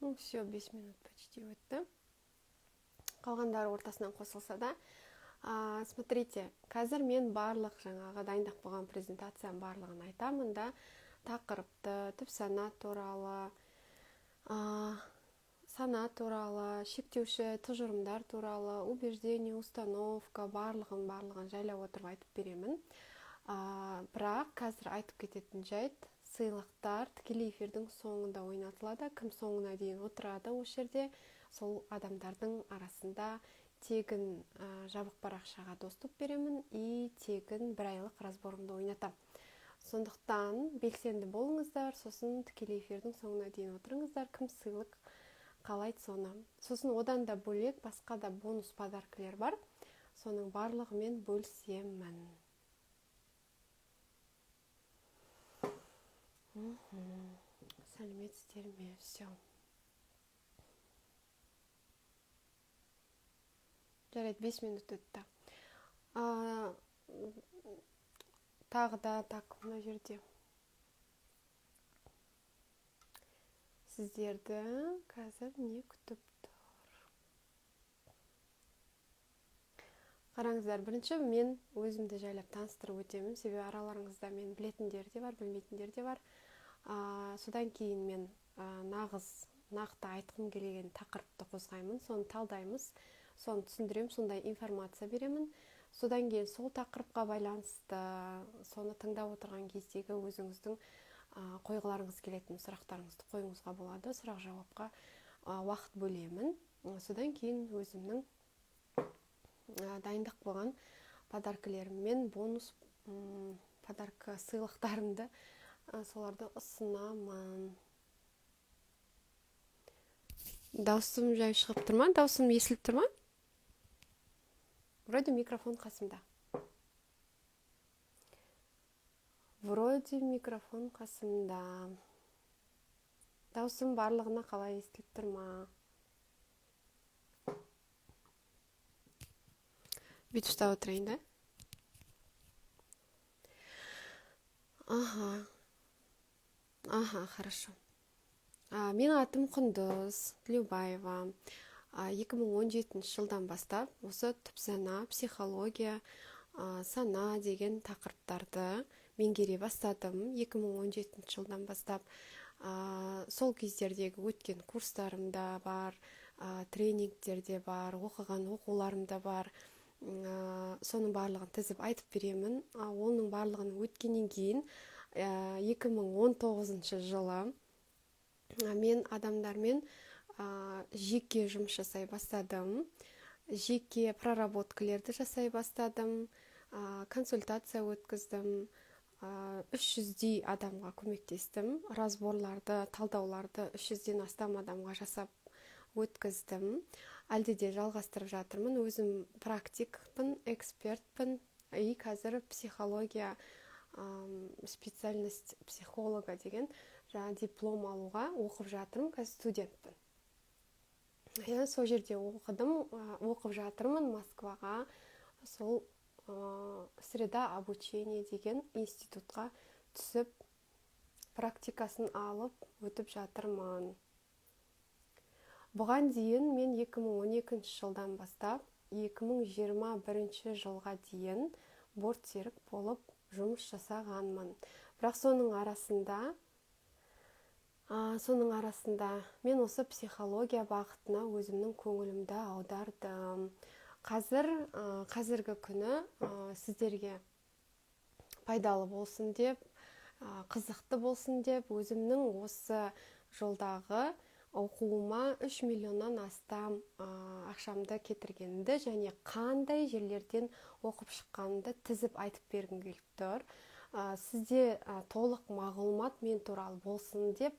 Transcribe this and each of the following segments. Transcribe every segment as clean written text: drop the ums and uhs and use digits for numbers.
Ну все, 5 минут почти өтті. Қалғандары ортасынан қосылса да. Смотрите, қазір мен барлық жаңағы дайындап қойған презентацияның барлығын айтамын да, тақырыпты, түп сана туралы, сана туралы, шектеуші тұжырымдар туралы, убеждение, установка, барлығын, барлығын жайлап отырып айтып беремін. Бірақ қазір айтып кететін жайт: сыйлықтар тікелей эфирдің соңында ойнатылады. Кім соңына дейін отырады осы жерде, сол адамдардың арасында тегін жабық парақшаға доступ беремін и тегін бір айлық разборымды ойнатамын. Сондықтан белсенді болыңыздар, сосын тікелей эфирдің соңына дейін отырыңыздар, кім сыйлық қалайды, соны. Сосын одан да бөлек басқа да бонус подаркілер бар, соның барлығымен бөлісемін. Сәлеметсіздер ме? Все, жарайды, 5 минут өтті. Тағы да, так, мына жерде сіздерді қазір не күтіп тұр? Қараңыздар, бірінші мен өзімді жайлап таныстырып өтемін, себебі араларыңызда мен білетіндер де бар, білмейтіндер де бар. Содан кейін мен нағыз, нақты айтқым келген тақырыпты қозғаймын, соны талдаймыз, соны түсіндіремін, сондай информация беремін. Содан кейін сол тақырыпқа байланысты соны тыңдап отырған кездегі өзіңіздің қойғыларыңыз келетін сұрақтарыңызды қоюыңызға болады, сұрақ жауапқа уақыт бөлемін. Содан кейін өзімнің дайындап қойған подаркілеріммен бонус подарка, сыйлықтарымды, соларды ұсынамын. Дауысым жай шығып тұр ма? Дауысым естіліп тұр ма? Вроде микрофон қасымда, вроде микрофон қасымда. Дауысым барлығына қалай, естіліп тұр ма? Бүйтіп ұстап отырайын да. Ага, хорошо. Менің атым Құндыз Тілеубаева. 2017 жылдан бастап осы түпсана, психология, сана деген тақырыптарды меңгере бастадым 2017 жылдан бастап. Сол кездердегі өткен курстарым да бар, тренингтер де бар, оқыған оқуларым да бар. Соның барлығын тізіп айтып беремін. Оның барлығын өткеннен кейін 2019 жылы мен адамдармен жеке жұмыс жасай бастадым, жеке проработкалерді жасай бастадым, консультация өткіздім, 300-дей адамға көмектестім, разборларды, талдауларды 300-ден астам адамға жасап өткіздім, әлде де жалғастырып жатырмын. Өзім практикпін, экспертпін и қазір психология, специальность психолога деген жаңа диплом алуға оқып жатырмын, қазір студентпін, иә. Сол жерде оқыдым, оқып жатырмын. Москваға сол «Среда обучения» деген институтқа түсіп, практикасын алып өтіп жатырмын. Бұған дейін мен 2012 жылдан бастап 2021 жылға дейін бортсерік болып жұмыс жасағанмын. Бірақ соның арасында мен осы психология бағытына өзімнің көңілімді аудардым. Қазір, қазіргі күні сіздерге пайдалы болсын деп, қызықты болсын деп, өзімнің осы жолдағы оқуыма 3 миллионнан астам ақшамды кетіргенімді және қандай жерлерден оқып шыққанымды тізіп айтып бергім келіп тұр. Сізде толық мағлұмат мен туралы болсын деп.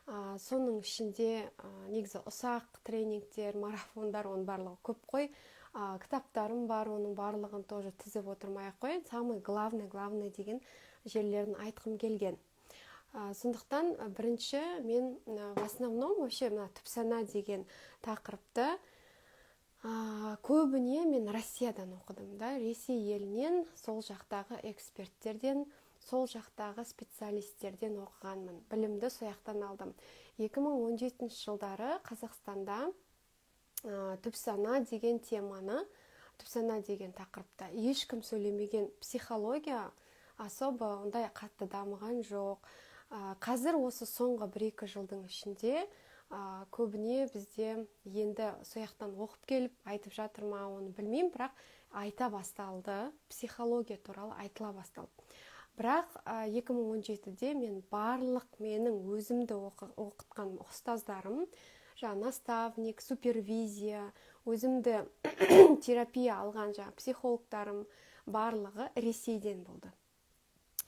Соның ішінде негізі ұсақ тренингтер, марафондар, оның барлығы көп қой. Кітаптарым бар, оның барлығын тоже тізіп отырмай ақ қояйын, самый главный, главный деген жерлерін айтқым келген. Сондықтан бірінші мен в основном вообще мына түпсана деген тақырыпты көбіне мен Россиядан оқыдым да, Ресей елінен, сол жақтағы эксперттерден. Сол жақтағы специалистерден оқығанмын, білімді сол жақтан алдым. 2017 жылдары Қазақстанда түпсана деген теманы, түпсана деген тақырыпта ешкім сөйлемеген, психология особо ондай қатты дамыған жоқ. Қазір осы соңғы 1-2 жылдың ішінде көбіне бізде енді сол жақтан оқып келіп айтып жатыр ма, оны білмеймін, бірақ айта басталды, психология туралы айтыла басталды. Бірақ 2017-де мен барлық менің өзімді оқытқан ұстаздарым, жаңа наставник, супервизия, өзімді терапия алған жаңа психологтарым, барлығы Ресейден болды.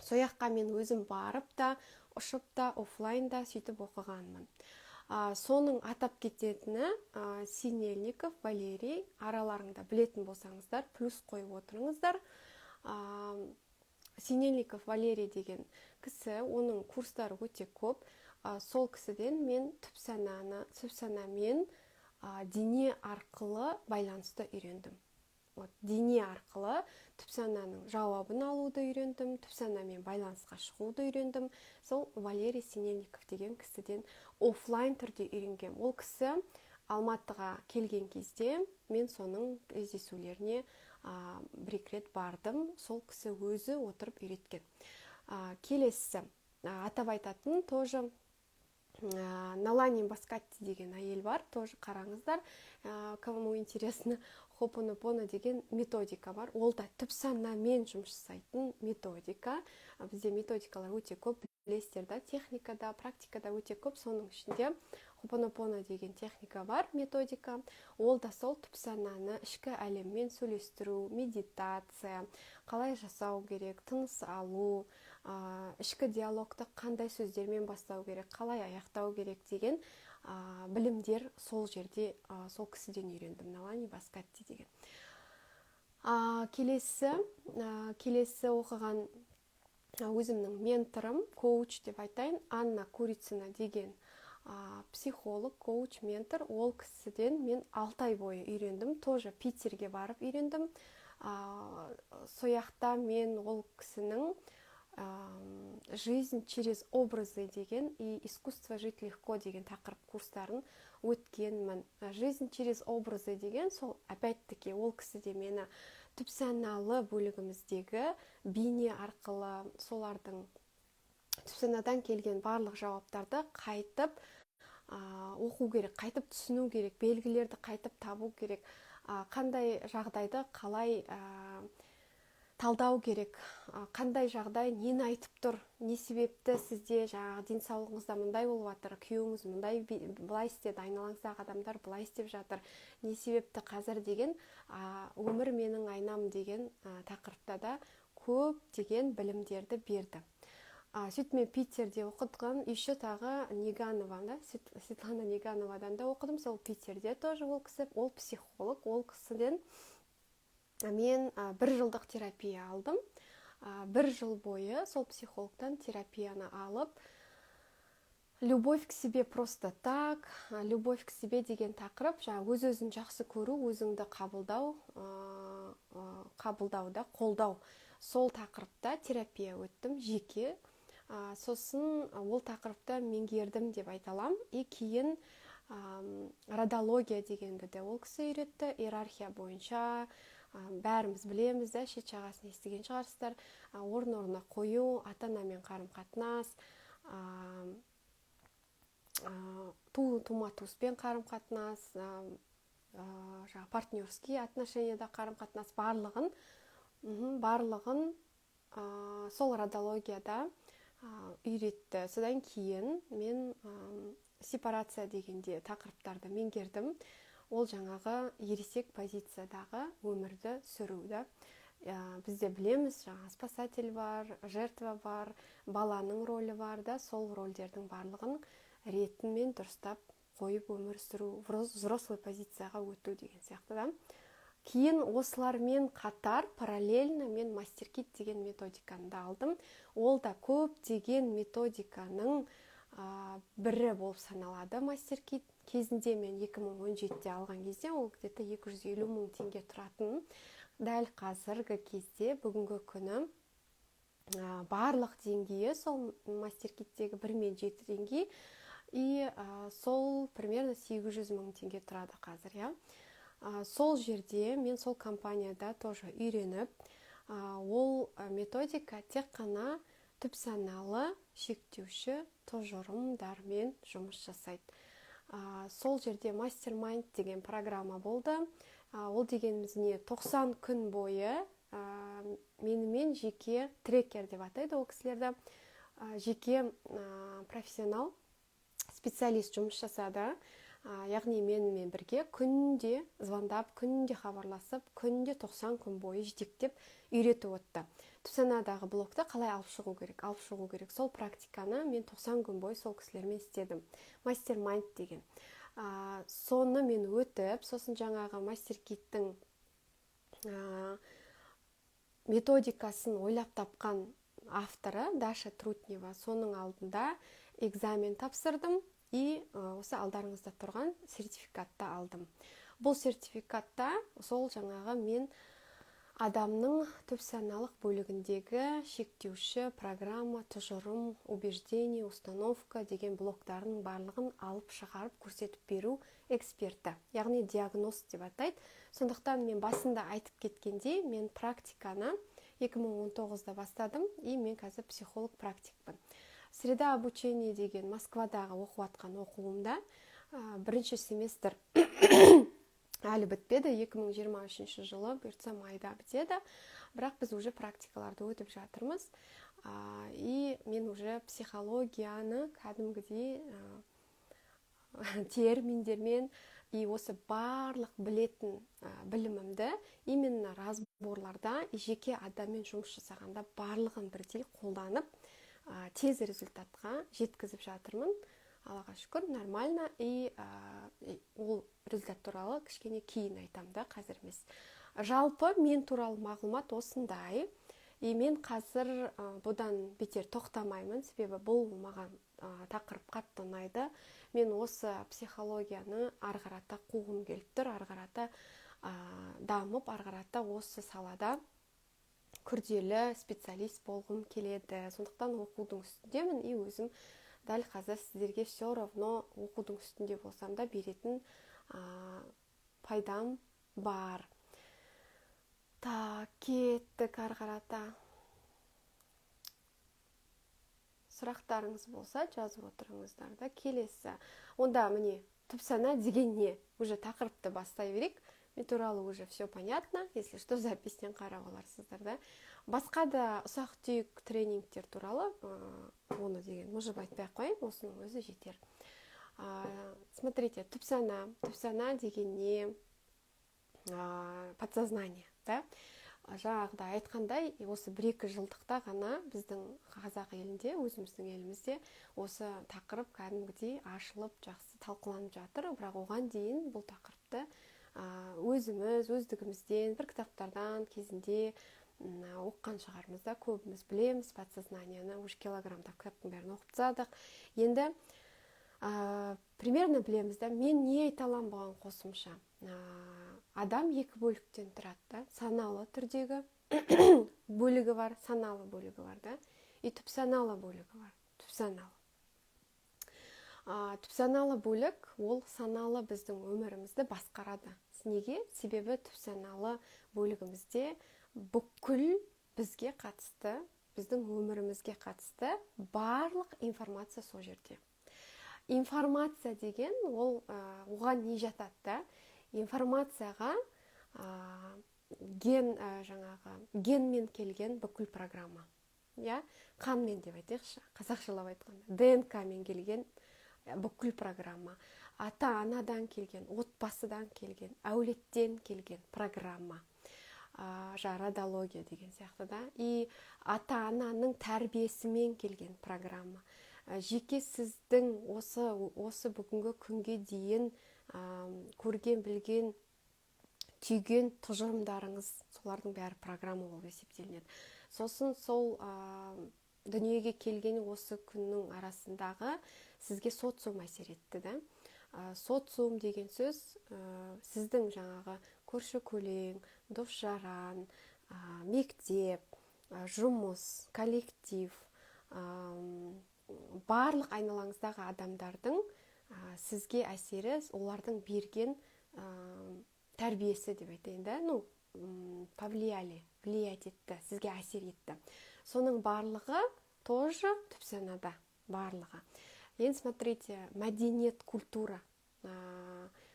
Сол жаққа мен өзім барып та, ұшып та, офлайн да сөйтіп оқығанмын. Соның атап кететіні Синельников Валерий. Араларыңда білетін болсаңыздар, плюс қойып отырыңыздар. Синельников Валерий деген кісі, оның курстары өте көп. Сол кісіден мен түпсананы, түпсанамен дене арқылы байланысты үйрендім. Вот, дене арқылы түпсананың жауабын алуды үйрендім, түпсанамен байланысқа шығуды үйрендім. Сол Валерий Синельников деген кісіден офлайн түрде үйренгем. Ол кісі Алматыға келген кезде мен соның кездесулеріне 1-2 рет бардым. Сол кісі өзі отырып үйреткен. Келесісі атап айтатын тоже Налани Баскатти деген әйел бар, тоже қараңыздар, кому интересно. Хоопонопоно деген методика бар, ол да түпсанамен жұмыс жасайтын методика. Бізде методикалар өте көп, білесіздер да, техникада, практикада өте көп. Соның ішінде Хоопонопоно деген техника бар, методика. Ол да сол түпсананы ішкі әлеммен сөйлестіру, медитация қалай жасау керек, тыныс алу, ішкі диалогты қандай сөздермен бастау керек, қалай аяқтау керек деген білімдер сол жерде, сол кісіден үйрендім, Налани Баскатти деген. Келесі оқыған өзімнің менторым, коуч деп айтайын, Анна Курицына деген психолог, коуч, ментор. Ол кісіден мен 6 ай бойы үйрендім, тоже Питерге барып үйрендім. Сол жақта мен ол кісінің «Жизнь через образы» деген и «Искусство жить легко» деген тақырып курстарын өткенмін. «Жизнь через образы» деген сол, опять таки, ол кісі де мені түпсаналы бөлігіміздегі бейне арқылы солардың түпсанадан келген барлық жауаптарды қайтып оқу керек, қайтып түсіну керек, белгілерді қайтып табу керек, қандай жағдайды қалай талдау керек, қандай жағдай нені айтып тұр, не себепті сізде жаңағы денсаулығыңызда мындай болып жатыр, күйеуіңіз мындай былай істеді, айналаңыздағы адамдар былай істеп жатыр, не себепті қазір деген, «Өмір менің айнам» деген тақырыпта да көптеген білімдерді берді. Сөйтіп мен Питерде оқыдым. Еще тағы Неганова да, Светлана Негановадан да оқыдым, сол Питерде тоже. Ол кісі, ол психолог. Ол кісіден мен бір жылдық терапия алдым. Бір жыл бойы сол психологтан терапияны алып, «Любовь к себе просто так», «Любовь к себе» деген тақырып, жаңа өз өзін жақсы көру, өзіңді қабылдау, қабылдауда қолдау, сол тақырыпта терапия өттім жеке. Сосын ол тақырыпты меңгердім деп айта аламын. И кейін родология дегенді де ол кісі үйретті. Иерархия бойынша бәріміз білеміз да, шет жағасын естіген шығарсыздар, орын орнына қою, ата анамен қарым қатынас, тума туыспен қарым қатынас, жаңағы партнерский отношенияда қарым қатынас, барлығын сол родологияда үйретті. Содан кейін мен сепарация дегенде тақырыптарды меңгердім. Ол жаңағы ересек позициядағы өмірді сүру да. Бізде білеміз, жаңа спасатель бар, жертва бар, баланың рөлі бар да. Сол рөлдердің барлығын ретімен дұрыстап қойып өмір сүру, взрослый позицияға өту деген сияқты да. Кейін осылармен қатар, параллельно мен Мастер-кит деген методиканы да алдым. Ол да көптеген методиканың бірі болып саналады. Мастер-кит кезінде мен 2017-те алған кезде ол где то 250 мың теңге тұратын. Дәл қазіргі кезде, бүгінгі күні Барлық деңгейі сол мастер-киттегі 1 мен 7 деңгей, и сол примерно 800 мың теңге тұрады қазір, иә. Сол жерде мен сол компанияда тоже үйреніп, ол методика тек қана түпсаналы шектеуші тұжырымдармен жұмыс жасайды. Сол жерде мастер-майнд деген программа болды. Ол дегеніміз не? 90 күн бойы менімен жеке трекер деп атайды ол кісілерді, жеке профессионал специалист жұмыс жасады. Яғни менімен бірге күнде звондап, күнде хабарласып, күнде 90 күн бойы жетектеп үйретіп отты. Түпсанадағы блокты қалай алып шығу керек, алып шығу керек. Сол практиканы мен 90 күн бойы сол кісілермен істедім. Мастер-майнд деген. Соны мен өтіп, сосын жаңағы мастер-киттің методикасын ойлап тапқан авторы Даша Трутнева, соның алдында экзамен тапсырдым и осы алдарыңызда тұрған сертификатты алдым. Бұл сертификатта сол жаңағы мен адамның түпсаналық бөлігіндегі шектеуші программа, тұжырым, убеждение, установка деген блоктардың барлығын алып шығарып көрсетіп беру эксперті, яғни диагноз деп атайды. Сондықтан мен басында айтып кеткендей, мен практиканы 2019-да бастадым, и мен қазір психолог практикпін. Среда обучения деген Москвадағы оқып жатқан оқуымда бірінші семестр әлі бітпеді, 2023 жылы бұйыртса майда бітеді, бірақ біз уже практикаларды өтіп жатырмыз. И мен уже психологияны кәдімгідей терминдермен и осы барлық білетін білімімді именно разборларда и жеке адаммен жұмыс жасағанда барлығын бірдей қолданып, тез результатқа жеткізіп жатырмын. Аллаға шүкір, нормально. И ол результат туралы кішкене кейін айтамын да, қазір емес. Жалпы мен туралы мағлұмат осындай. И мен қазір бұдан бетер тоқтамаймын, себебі бұл маған тақырып қатты ұнайды. Мен осы психологияны ары қарата қуғым келіп тұр, ары қарата дамып, ары қарата осы салада күрделі специалист болғым келеді. Сондықтан оқудың үстіндемін, и өзім дәл қазір сіздерге все равно оқудың үстінде болсам да беретін пайдам бар. Так, кеттік ары қарата. Сұрақтарыңыз болса жазып отырыңыздар да. Келесі. Онда міне түпсана деген не? Уже тақырыпты бастай берейік. Мен туралы уже все понятно, если что, записьтен қарап аларсыздар да. Басқа да ұсақ-түйек тренингтер туралы, оны деген мыжып айтпай ақ қояйын, осының өзі жетер. Смотрите, түпсана, түпсана деген не? Подсознание, да? Жаңағыда айтқандай, осы 1-2 жылдықта ғана біздің қазақ елінде, өзіміздің елімізде осы тақырып кәдімгідей ашылып, жақсы талқыланып жатыр. Бірақ оған дейін бұл тақырыпты өзіміз, өздігімізден, бір кітаптардан кезінде оқыған шығармыз да, көбіміз білеміз подсознанияны, уже килограммдап кітаптың бәрін оқып тастадық. Енді примерно білеміз да, мен не айта аламын бұған қосымша? Адам екі бөліктен тұрады да, саналы түрдегі бөлігі бар, саналы бөлігі бар да, и түпсаналы бөлігі бар, түпсаналы. Түпсаналы бөлік ол саналы біздің өмірімізді басқарады. Неге? Себебі түпсаналы бөлігімізде бүкіл бізге қатысты, біздің өмірімізге қатысты барлық информация сол жерде. Информация деген ол оған не жатады да? Информацияға ген, жаңағы генмен келген бүкіл программа, иә, қанмен деп айтайықшы, қазақшалап айтқанда, ДНК-мен келген бүкіл программа, ата-анадан келген, отбасыдан келген, әулеттен келген программа, жаңа родология деген сияқты да, и ата-ананың тәрбиесімен келген программа, жеке сіздің осы бүгінгі күнге дейін көрген, білген, түйген тұжырымдарыңыз, солардың бәрі программа болып есептелінеді. Сосын сол дүниеге келген осы күннің арасындағы сізге социум әсер етті да. Социум деген сөз сіздің жаңағы көрші-көлең, дос-жаран, мектеп, Жұмыс, коллектив, барлық айналаңыздағы адамдардың сізге әсері, олардың берген тәрбиесі деп айтайын да, ну, повлияли, влиять етті, сізге әсер етті. Соның барлығы тоже түпсанада, барлығы. Енді смотрите, мәдениет, культура.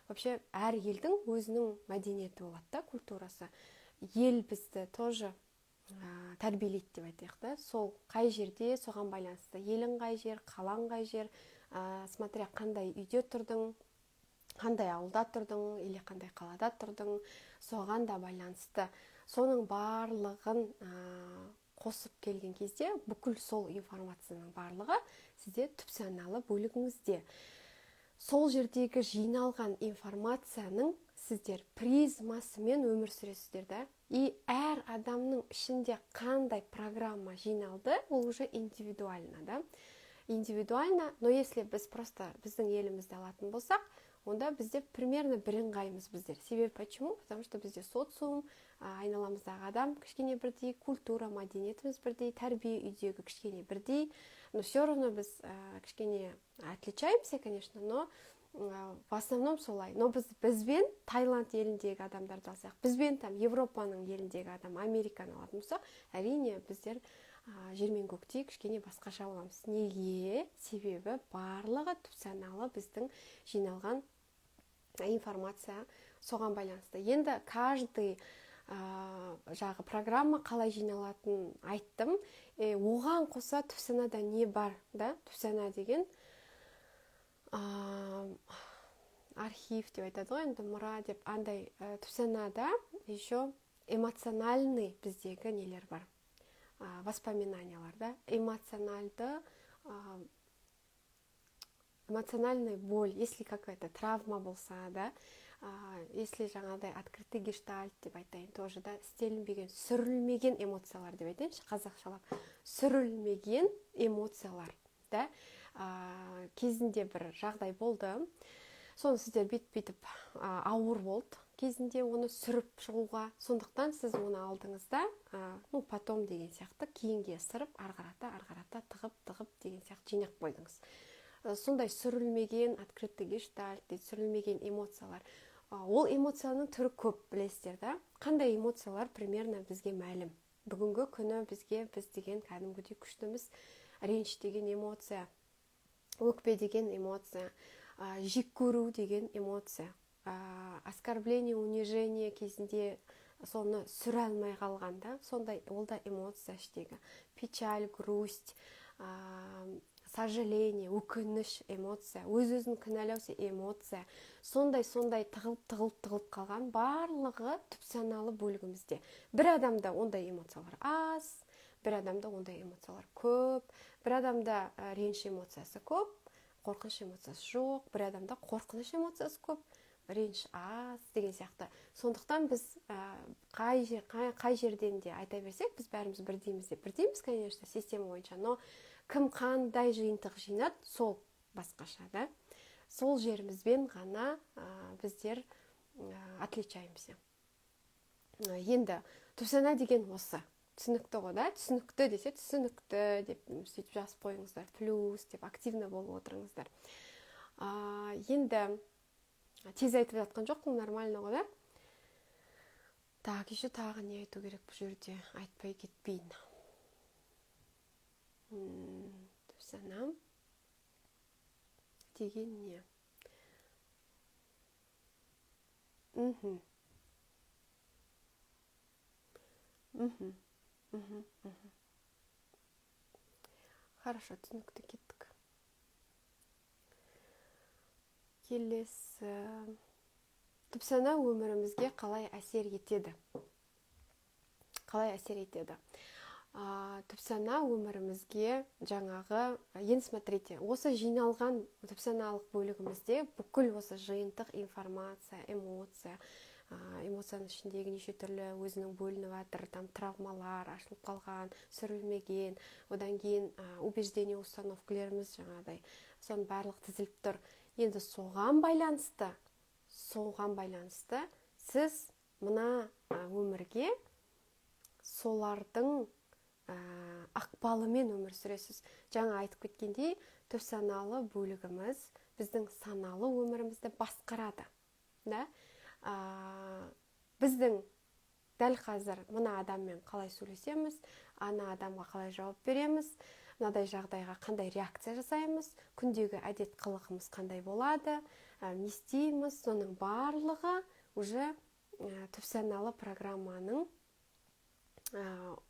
Вообще әр елдің өзінің мәдениеті болады да, культурасы. Ел бізді тоже тәрбиелейді деп айтайық та. Сол қай жерде, соған байланысты. Елің қай жер, қалаң қай жер, смотря қандай үйде тұрдың, қандай ауылда тұрдың, или қандай қалада тұрдың, соған да байланысты. Соның барлығын қосып келген кезде бүкіл сол информацияның барлығы сізде түпсаналы бөлігіңізде. Сол жердегі жиналған информацияның сіздер призмасымен өмір сүресіздер да. И әр адамның ішінде қандай программа жиналды, ол уже индивидуально, да. Индивидуально, но если біз просто біздің елімізді алатын болсақ, онда бізде примерно бірыңғаймыз біздер. Себебі почему? Потому что бізде социум, айналамыздағы адам кішкене бірдей, культура, мәдениетіміз бірдей, тәрбие үйдегі кішкене бірдей. Но все равно біз кішкене отличаемся, конечно, но в основном солай. Но біз бізбен Таиланд еліндегі адамдарды алсақ, бізбен там Европаның еліндегі адам, Американы алатын болсақ, әрине біздер жер мен көктей кішкене басқаша боламыз. Неге? Себебі барлығы түпсаналы біздің жиналған информация соған байланысты. Енді каждый жағы программа қалай жиналатынын айттым. Оған қоса түпсанада не бар, да? Түпсана деген архив деп айтады ғой енді, мұра деп андай. Түпсанада еще эмоциональный біздегі нелер бар, воспоминаниялар, да, эмоциональды, эмоциональный боль, если какая-то травма болса, да, если жаңағыдай открытый гештальт деп айтайын тоже, да, істелінбеген, сүрілмеген эмоциялар деп айтайыншы қазақшалап, сүрілмеген эмоциялар, да, кезінде бір жағдай болды, соны сіздер бүйтіп ауыр болды кезінде оны сүріп шығуға, сондықтан сіз оны алдыңыз да, ну потом деген сияқты кейінге ысырып, ары қарата, ары қарата тығып, тығып деген сияқты жинап қойдыңыз. Сондай сүрілмеген открытый гештальт дейді, сүрілмеген эмоциялар. Ол эмоцияның түрі көп, білесіздер да? Қандай эмоциялар примерно бізге мәлім? Бүгінгі күні бізге, біз деген кәдімгідей күштіміз. Реніш деген эмоция, өкпе деген эмоция, жек көру деген эмоция, оскорбление, унижение кезінде соны сүре алмай қалған, да, сондай ол да эмоция іштегі. Печаль, грусть, сожаление, өкініш эмоция, өз-өзін кінәлау эмоция. Сондай-сондай тығылып, тығылып, тығылып қалған барлығы түпсаналы бөлігімізде. Бір адамда ондай эмоциялар аз, бір адамда ондай эмоциялар көп, бір адамда реніш эмоциясы көп, қорқыныш эмоциясы жоқ, бір адамда қорқыныш эмоциясы көп, реніш аз деген сияқты. Сондықтан біз қай жерден де айта берсек, біз бәріміз бірдейміз деп бірдейміз, конечно, система бойынша, но кім қандай жиынтық жинады, сол басқаша, да? Сол жерімізбен ғана біздер отличаемся. Енді түпсана деген осы. Түсінікті ғой, да? Түсінікті десе, түсінікті деп сөйтіп жазып қойыңыздар, плюс деп активно болып отырыңыздар. Енді тез айтып жатқан жоқпын, нормально ғой, да? Так, еще тағы не айту керек бұл жерде? Айтпай кетпейін. Түпсана деген не? Хорошо, түсінікті, кеттік. Келесі. Түпсана өмірімізге қалай әсер етеді? Қалай әсер етеді? Түпсана өмірімізге жаңағы, енді смотрите, осы жиналған түпсаналық бөлігімізде бүкіл осы жиынтық информация, эмоция, эмоцияның ішіндегі неше түрлі өзінің бөлініп жатыр, там травмалар ашылып қалған, сүрілмеген, одан кейін, убеждение, установкалеріміз жаңағыдай, соның барлығы тізіліп тұр. Енді соған байланысты сіз мына өмірге солардың ықпалымен өмір сүресіз. Жаңа айтып кеткендей, түпсаналы бөлігіміз біздің саналы өмірімізді басқарады. Да? Біздің дәл қазір мына адаммен қалай сөйлесеміз, ана адамға қалай жауап береміз, мынадай жағдайға қандай реакция жасаймыз, күндегі әдет қылығымыз қандай болады, не істейміз, соның барлығы уже түпсаналы программаның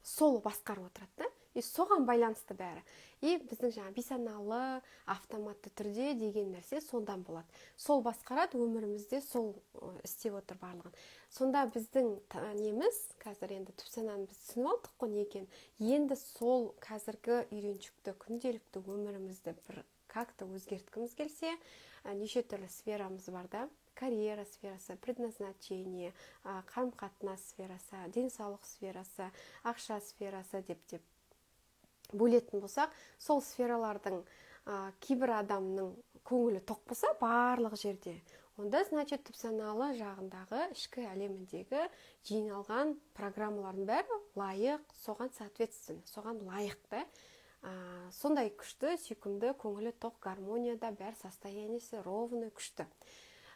сол басқарып отырады да, и соған байланысты бәрі. И біздің жаңа бейсаналы автоматты түрде деген нәрсе сондан болады. Сол басқарады өмірімізде, сол істеп отыр барлығын. Сонда біздің неміз қазір енді түпсананы біз түсініп алдық қой не екенін. Енді сол қазіргі үйреншікті күнделікті өмірімізді бір как-то өзгерткіміз келсе, неше түрлі сферамыз бар да. Карьера сферасы, предназначение, қарым-қатынас сферасы, денсаулық сферасы, ақша сферасы деп бөлетін болсақ, сол сфералардың кейбір адамның көңілі тоқ болса барлық жерде, онда значит түпсаналы жағындағы ішкі әлеміндегі жиналған программалардың бәрі лайық, соған соответственно, соған лайық да. Сондай күшті, сүйкімді, көңілі тоқ, гармонияда, бәрі состояниесі ровный, күшті.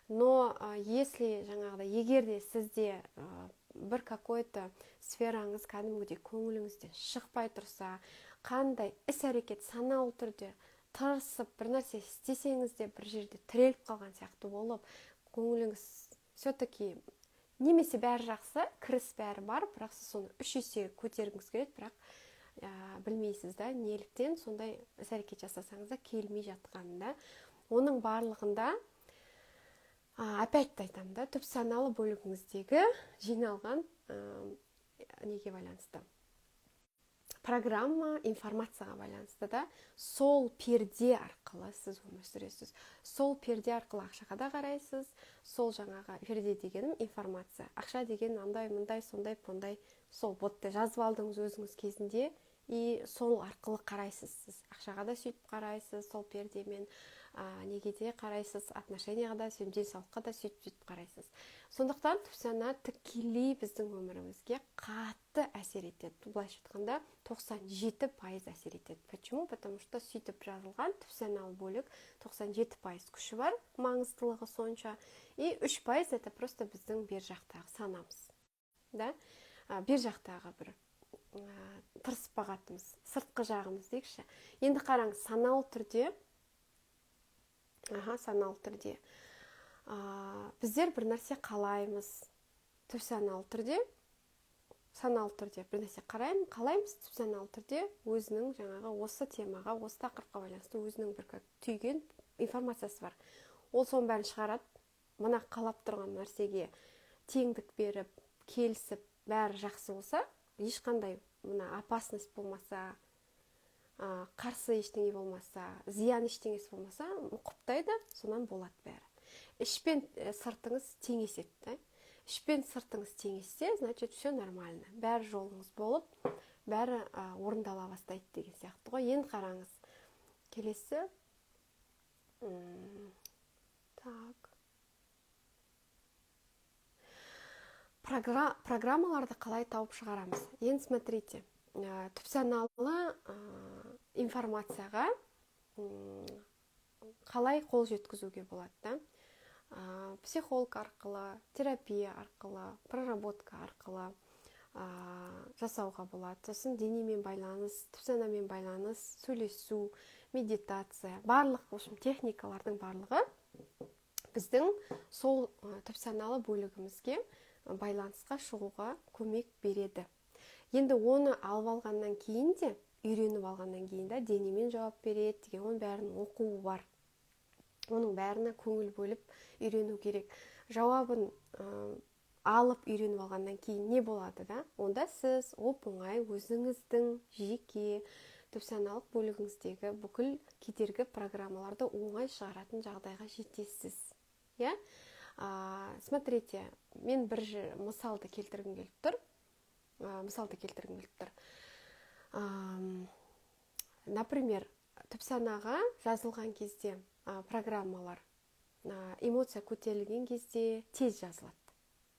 Но если жаңағыдай, егер де сізде бір какой-то сфераңыз кәдімгідей көңіліңізден шықпай тұрса, қандай іс-әрекет саналы түрде тырысып бір нәрсе істесеңіз де бір жерде тіреліп қалған сияқты болып, көңіліңіз все-таки немесе бәрі жақсы, кіріс бәрі бар, бірақ сіз соны 3 есе көтергіңіз келеді, бірақ білмейсіз да, неліктен сондай іс-әрекет жасасаңыз да келмей жатқанын да. Оның барлығында опять айтамын да, түпсаналы бөлігіңіздегі жиналған неге байланысты, программа, информацияға байланысты да, сол перде арқылы сіз өмір сүресіз, сол перде арқылы ақшаға да қарайсыз. Сол жаңағы перде дегенім информация, ақша деген андай мындай сондай пондай, сол ботты жазып алдыңыз өзіңіз кезінде, и сол арқылы қарайсыз сіз ақшаға да сөйтіп қарайсыз, сол пердемен неге де қарайсыз, отношенияға да, денсаулыққа да сөйтіп қарайсыз. Сондықтан түпсана тікелей біздің өмірімізге қатты әсер етеді. Былайша айтқанда 97% әсер етеді. Почему? Потому что сөйтіп жазылған түпсаналы бөлік 97% күші бар, маңыздылығы сонша, и 3% это просто біздің бер жақтағы санамыз, да? Бер жақтағы бір тырысып бағатымыз, сыртқы жағымыз дейікші. Енді қараңыз, саналы түрде, саналы түрде біздер бір нәрсе қалаймыз, түпсаналы түрде, саналы түрде бір нәрсе қалаймыз, түпсаналы түрде өзінің жаңағы осы темаға, осы тақырыпқа байланысты өзінің бір түйген информациясы бар. Ол соның бәрін шығарады, мына қалап тұрған нәрсеге теңдік беріп, келісіп, бәрі жақсы болса, ешқандай мына опасность болмаса, қарсы ештеңе болмаса, зиян ештеңесі болмаса, құптайды, сонан болады бәрі. Ішпен сыртыңыз теңеседі, да? Ішпен сыртыңыз теңессе, значит, все нормально. Бәрі жолыңыз болып, бәрі орындала бастайды деген сияқты ғой. Енді қараңыз, келесі. Так. Программаларды қалай тауып шығарамыз? Енді смотрите, түпсаналы информацияға қалай қол жеткізуге болады, да? Психолог арқылы, терапия арқылы, проработка арқылы жасауға болады. Сосын денемен байланыс, түпсанамен байланыс, сөйлесу, медитация, барлық, в общем, техникалардың барлығы біздің сол түпсаналы бөлігімізге байланысқа шығуға көмек береді. Енді оны алып алғаннан кейін де, үйреніп алғаннан кейін де денемен жауап береді деген, оның бәрін оқуы бар. Оның бәріне көңіл бөліп үйрену керек. Жауабын алып үйреніп алғаннан кейін не болады да? Онда сіз оп-оңай өзіңіздің жеке түпсаналық бөлігіңіздегі бүкіл кедергі программаларды оңай шығаратын жағдайға жетесіз. Иә? Смотрите, мен бір мысалды келтіргім келіп тұр. Например, түпсанаға жазылған кезде программалар, эмоция көтерілген кезде тез жазылады,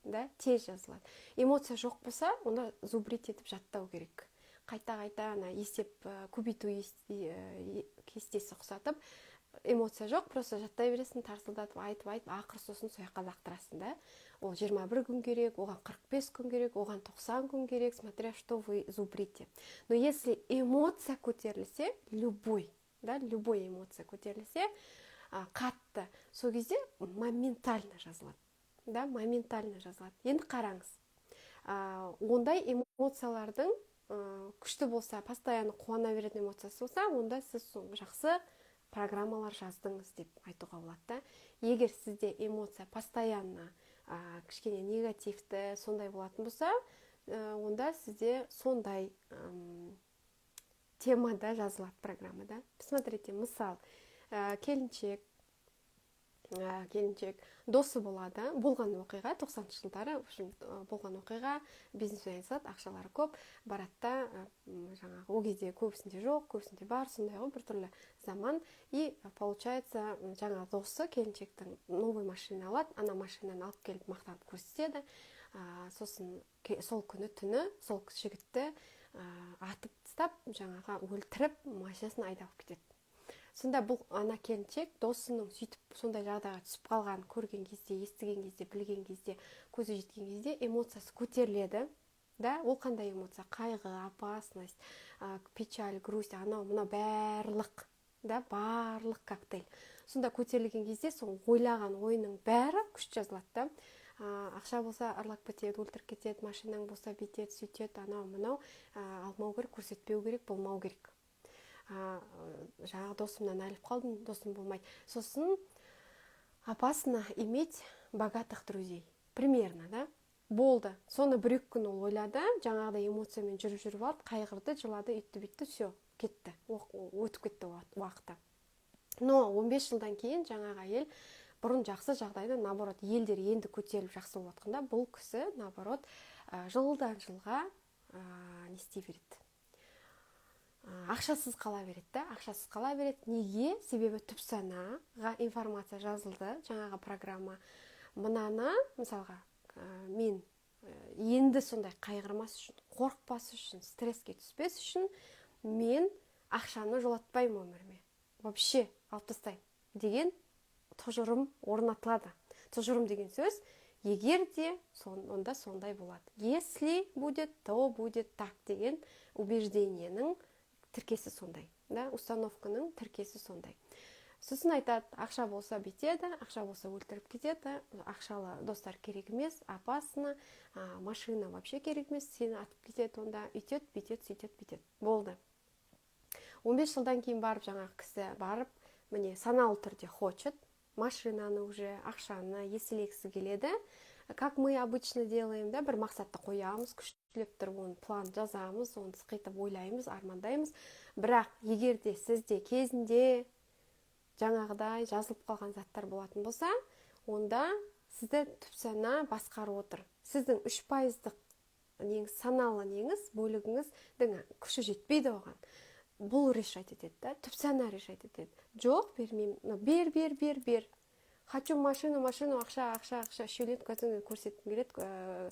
да, тез жазылады. Эмоция жоқ болса, онда зубрить етіп жаттау керек. Қайта қайта ана есеп, көбейту кестесі ұқсатып, эмоция жоқ, просто жаттай бересің, тарсылдатып айтып айтып, ақыры сосын сол жаққа лақтырасың да. Ол 21 күн керек, оған 45 күн керек, оған 90 күн керек, смотря что вы зубрите. Но если эмоция көтерілсе, любой да, любой эмоция көтерілсе қатты, сол кезде моментально жазылады да, моментально жазылады. Енді қараңыз, ондай эмоциялардың күшті болса, постоянно қуана беретін эмоциясы болса, онда сіз жақсы программалар жаздыңыз деп айтуға болады да. Егер сізде эмоция постоянно кішкене негативті сондай болатын болса, онда сізде сондай темада жазылады программада. Посмотрите, мысал, келіншек досы болады. Болған оқиға, 90-жылдары, в общем, болған оқиға. Бизнеспен айналысады, ақшалары көп, барады да, жаңағы ол кезде көбісінде жоқ, көбісінде бар, сондай ғой, біртүрлі заман. И получается, жаңағы досы келіншектің новый машина алады. Ана машинаны алып келіп, мақтанып көрсетеді. Сосын сол күні түні сол жігітті атып тастап, жаңағы өлтіріп, машинасын айдап кетеді. Сонда бұл ана келіншек досының сөйтіп сондай жағдайға түсіп қалғанын көрген кезде, естіген кезде, білген кезде, көзі жеткен кезде эмоциясы көтеріледі да. Ол қандай эмоция? Қайғы, опасность, печаль, грусть, анау мынау барлық да, барлық коктейль. Сонда көтерілген кезде сол ойлаған ойының бәрі күшті жазылады да. Ақша болса, ұрлап кетеді, өлтіріп кетеді, машинаң болса, бүйтеді, сөйтеді, анау мынау алмау керек, көрсетпеу керек, болмау керек. Жаңағы досымнан айырылып қалдым, досым болмайды. Сосын опасно иметь богатых друзей примерно да. Болды, соны бір екі күн ол ойлады, жаңағыдай эмоциямен жүріп жүріп алды, қайғырды, жылады, үйтті бүйтті, все, кетті, өтіп кетті уақыты. Но 15 жылдан кейін жаңағы әйел бұрын жақсы жағдайда, наоборот, елдер енді көтеріліп, жақсы болып жатқанда, бұл кісі, наоборот, жылдан жылға не істей береді? Ақшасыз қала береді да, ақшасыз қала береді. Неге? Себебі түп санаға информация жазылды, жаңағы программа. Мынаны, мысалға, мен енді сондай қайғырмас үшін, қорықпас үшін, стресске түспес үшін мен ақшаны жолатпаймын өміріме, вообще алып тастаймын деген тұжырым орнатылады. Тұжырым деген сөз: егер де онда сондай болады, если будет, то будет так деген убеждениенің тіркесі сондай да, установканың тіркесі сондай. Сосын айтады: ақша болса, бүйтеді, ақша болса, өлтіріп кетеді, ақшалы достар керек емес, опасно, машина вообще керек емес, сені атып кетеді онда, үйтеді, бүйтеді, сөйтеді, бүйтеді. Болды, 15 жылдан кейін барып жаңағы кісі барып, міне, саналы түрде хочет машинаны, уже ақшаны еселегісі келеді. Как мы обычно делаем да, бір мақсатты қоямыз, күштілеп тұрып оны план жазамыз, оны сықитып ойлаймыз, армандаймыз. Бірақ егер де сізде кезінде жаңағыдай жазылып қалған заттар болатын болса, онда сізді түпсана басқарып отыр. Сіздің 3%-дық неңіз, саналы неңіз, бөлігіңіздің күші жетпейді оған. Бұл решать етеді да, түпсана решать етеді: жоқ, бермеймін, бер, бер, бер, бер, хочу машину, машину, ақша, ақша, ақша, үшеуленіп көрсеткім келеді,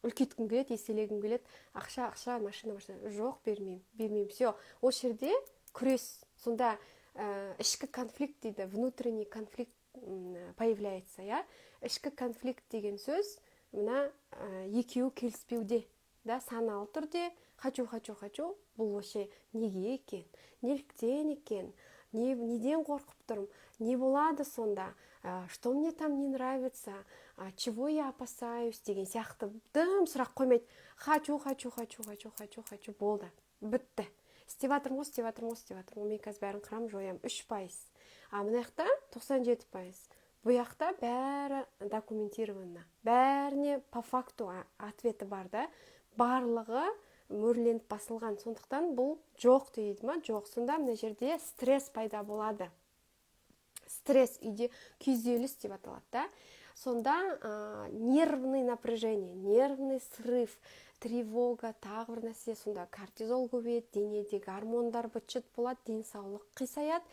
үлкейткім келеді, еселегім келеді, ақша, ақша, машина, машина, жоқ, бермеймін, бермеймін. Все, осы жерде күрес. Сонда ішкі конфликт дейді, внутренний конфликт появляется, иә. Ішкі конфликт деген сөз мына екеуі келіспеуде да. Саналы түрде хочу, хочу, хочу, бұл вообще неге екен, неліктен екен, неден қорқып тұрмын, не болады сонда, что мне там не нравится, чего я опасаюсь деген сияқты дым сұрақ қоймайды. Хочу, хочу, хочу, хочу, хочу, хочу, болды, бітті, істеп жатырмын ғой, істеп жатырмын ғой, істеп жатырмын ғой, мен қазір бәрін қырамын, жоямын. 3%, а мына жақта 97%. Бұл жақта бәрі документировано, бәріне по факту ответі бар да, барлығы мөрленіп басылған. Сондықтан бұл жоқ дейді ма? Жоқ. Сонда мына жерде стресс пайда болады. Стресс үйде күйзеліс деп аталады да. Сонда нервный напряжение, нервный срыв, тревога, тағы бір нәрсе. Сонда кортизол көбейеді, денедегі гормондар быт шыт болады, денсаулық қисаяды.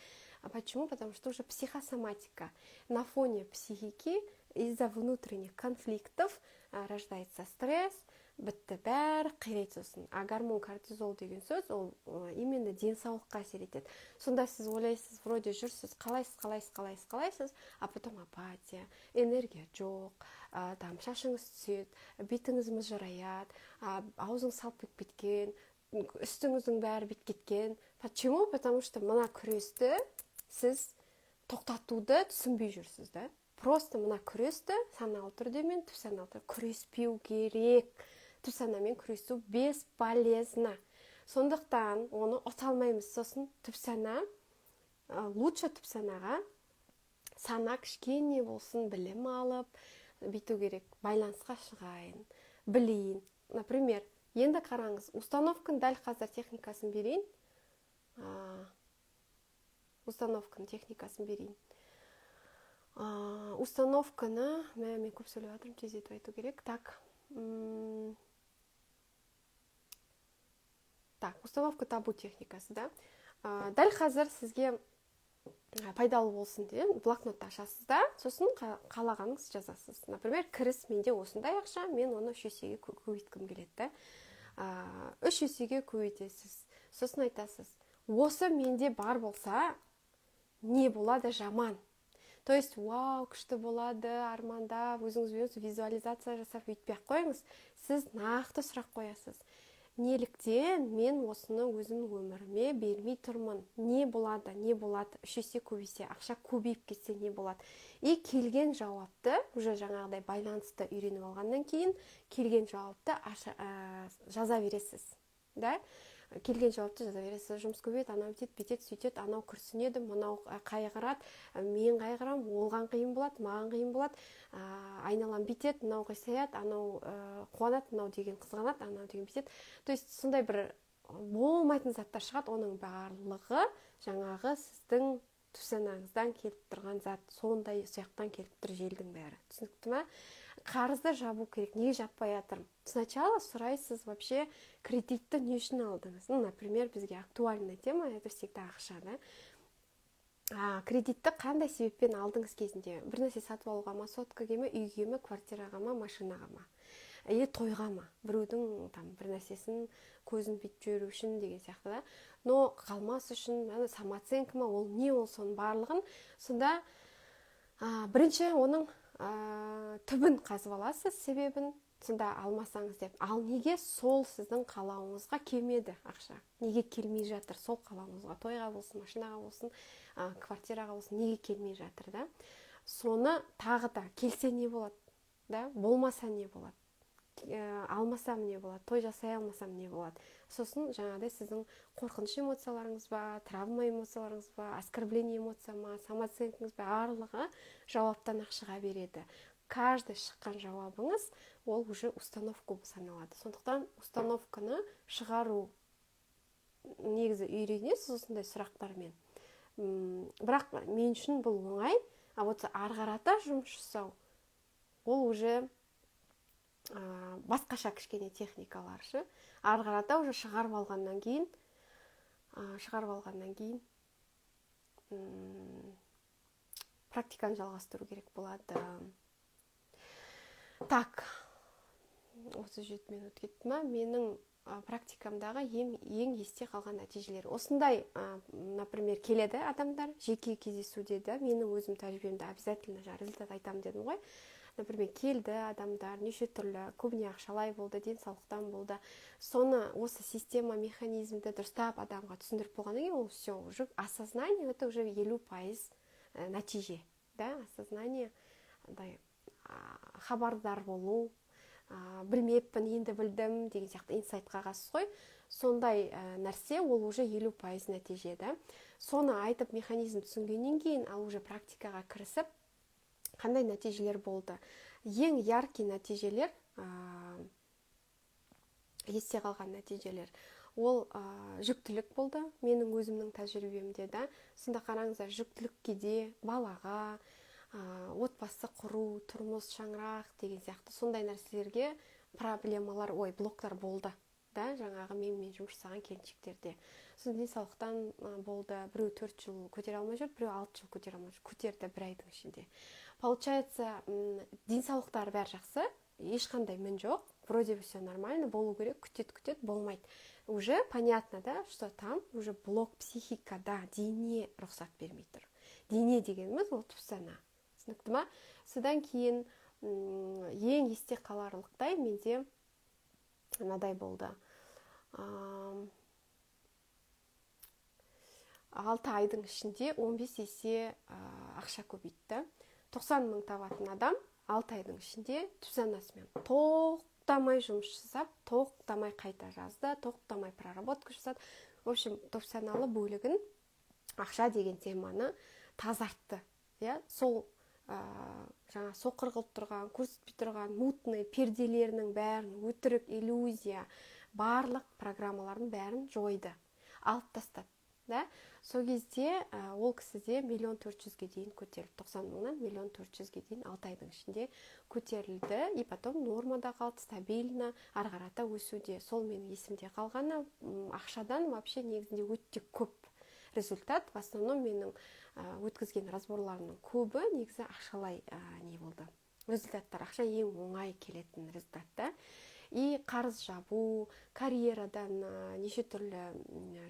Почему? Потому что уже психосоматика. На фоне психики из-за внутренних конфликтов рождается стресс. Бітті, бәрі қирайды сосын. А гормон кортизол деген сөз, ол именно денсаулыққа әсер етеді. Сонда сіз ойлайсыз, вроде жүрсіз, қалайсыз, қалайсыз, қалайсыз, қалайсыз, а потом апатия, энергия жоқ, там шашыңыз түседі, бетіңіз мыжыраяды, аузыңыз салып кеткен, үстіңіздің бәрі бітіп кеткен. Почему? Потому что мына күресті сіз тоқтатуды түсінбей жүрсіз да. Просто мына күресті саналы түрде мен түпсаналы түрде күреспеу керек. Түпсанамен күресу бесполезно. Сондықтан оны ұта алмаймыз. Сосын түпсана, лучше түпсанаға сана кішкене болсын білім алып, бүйту керек, байланысқа шығайын, білейін. Например, енді қараңыз, установканы дәл қазір техникасын берейін. Установканың техникасын берейін. Установканы, мен көп сөйлеп жатырмын, тездетіп айту керек. Так, так, установка табу техникасы, да. Дәл қазір сізге пайдалы болсын деп блокнотты ашасыз да, сосын қалағаныңыз жазасыз. Например, кіріс менде осындай ақша, мен оны 3 есеге көбейткім келеді да. 3 есеге көбейтесіз. Сосын айтасыз: осы менде бар болса, не болады жаман? То есть вау, күшті болады, армандап, өзіңізбен визуализация жасап өйтпей ақ қойыңыз. Сіз нақты сұрақ қоясыз: неліктен мен осыны өзімнің өміріме бермей тұрмын? Не болады, не болады 3 есе көбейсе, ақша көбейіп кетсе, не болады? И келген жауапты, уже жаңағыдай байланысты үйреніп алғаннан кейін, келген жауапты жаза бересіз да. Келген жауапты жаза бересіз: жұмыс көбейеді, анау бүйтеді, бүйтеді, сөйтеді, анау күрсінеді, мынау қайғырады, мен қайғырамын, оған қиын болады, маған қиын болады, айналам бүйтеді, мынау қисаяды, анау қуанады, мынау деген қызғанады, анау деген бүйтеді. То есть сондай бір болмайтын заттар шығады. Оның барлығы жаңағы сіздің түпсанаңыздан келіп тұрған зат, сондай жақтан келіп тұр желдің бәрі. Түсінікті ма? Қарызды жабу керек, неге жаппай жатырмын? Сначала сұрайсыз: вообще кредитті не үшін алдыңыз? Ну, например, бізге актуальная тема — это всегда ақша да. Кредитті қандай себеппен алдыңыз кезінде? Бір нәрсе сатып алуға ма, соткаге ме, үйге ме, квартираға ма, машинаға ма, или тойға ма, біреудің там бір нәрсесін, көзін бүйтіп жіберу үшін деген сияқты да, но қалмас үшін, самооценка ма, ол не, ол соның барлығын. Сонда бірінші оның түбін қазып аласыз, себебін. Сонда алмасаңыз деп, ал неге сол сіздің қалауыңызға келмеді ақша, неге келмей жатыр сол қалауыңызға, тойға болсын, машинаға болсын, квартираға болсын, неге келмей жатыр да? Соны тағы да келсе не болады да, болмаса не болады, алмасам не болады, той жасай алмасам не болады? Сосын жаңағыдай сіздің қорқыныш эмоцияларыңыз ба, травма эмоцияларыңыз ба, оскорбление эмоция ма, самооценкаңыз ба, барлығы жауаптан ақ шыға береді. Каждый шыққан жауабыңыз ол уже установка болып саналады. Сондықтан установканы шығару негізі үйренесіз осындай сұрақтармен. Бірақ мен үшін бұл оңай, а вот ары қарата жұмыс жасау ол уже басқаша кішкене техникалар ше. Ары қарата уже шығарып алғаннан кейін практиканы жалғастыру керек болады. Так, 37 минут кетті ма? Менің практикамдағы ең есте қалған нәтижелер осындай. Например, келеді адамдар жеке кездесуде да, менің өзім тәжірибемді обязательно жаңа результат айтамын дедім ғой. Например, келді адамдар неше түрлі, көбіне ақшалай болды, денсаулықтан болды. Соны осы система, механизмді дұрыстап адамға түсіндіріп болғаннан кейін, ол все, уже осознание — это уже 50% нәтиже да. Осознание, андай хабардар болу, білмеппін, енді білдім деген сияқты инсайт қағасыз ғой, сондай нәрсе, ол уже 50% нәтиже да. Соны айтып, механизм түсінгеннен кейін, ал уже практикаға кірісіп, қандай нәтижелер болды? Ең яркий нәтижелер, есте қалған нәтижелер, ол жүктілік болды менің өзімнің тәжірибемде да. Сонда қараңыздар, жүктілікке де, балаға, отбасы құру, тұрмыс, шаңырақ деген сияқты сондай нәрселерге проблемалар, ой, блоктар болды да жаңағы менімен жұмыс жасаған келіншектерде. Сосын денсаулықтан болды: біреу 4 жыл көтере алмай жүр, біреу 6 жыл көтере алмай жүр, көтерді бір айдың ішінде. Получается, денсаулықтары бәрі жақсы, ешқандай мін жоқ. Вроде бы все нормально болу керек, күтеді, күтеді, болмайды. Уже понятно, да, что там уже блок психикада, дене рұқсат бермей тұр. Дене дегеніміз ол түпсана, түсінікті ма? Содан кейін ең есте қаларлықтай менде мынадай болды. 6 айдың ішінде 15 есе ақша көбейтті. 90 мың табатын адам 6 айдың ішінде түпсанасымен тоқтамай жұмыс жасап, тоқтамай қайта жазды, тоқтамай проработка жасады. В общем, түпсаналы бөлігін, ақша деген теманы тазартты, иә. Сол жаңа соқыр қылып тұрған, көрсетпей тұрған мутный перделерінің бәрін, өтірік иллюзия, барлық программалардың бәрін жойды, алып тастады да. Сол кезде ол кісіде 1 400 000-ге дейін көтерілді, 90 мыңнан 1 400 000-ге дейін 6 айдың ішінде көтерілді. И потом нормада қалды, стабильно ары қарата өсуде. Сол менің есімде қалғаны. Ақшадан вообще негізінде өте көп результат. В основном менің өткізген разборларымның көбі негізі ақшалай не болды, результаттар. Ақша ең оңай келетін результат та. И қарыз жабу, карьерадан неше түрлі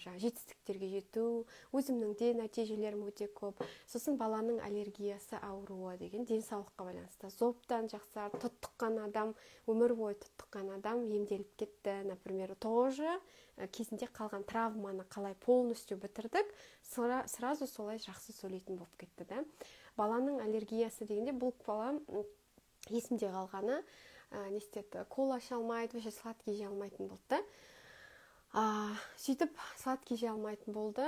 жаңа жетістіктерге жету, өзімнің де нәтижелерім өте көп. Сосын баланың аллергиясы ауруы деген денсаулыққа байланысты, зобтан жақсарды, тұттыққан адам, өмір бойы тұттыққан адам емделіп кетті, например. Тоже кезінде қалған травманы қалай полностью бітірдік, сразу солай жақсы сөйлейтін болып кетті да. Баланың аллергиясы дегенде, бұл бала, есімде қалғаны, не істеді, кола іше алмайды, вообще сладкий жей алмайтын болды да. Сөйтіп сладкий жей алмайтын болды,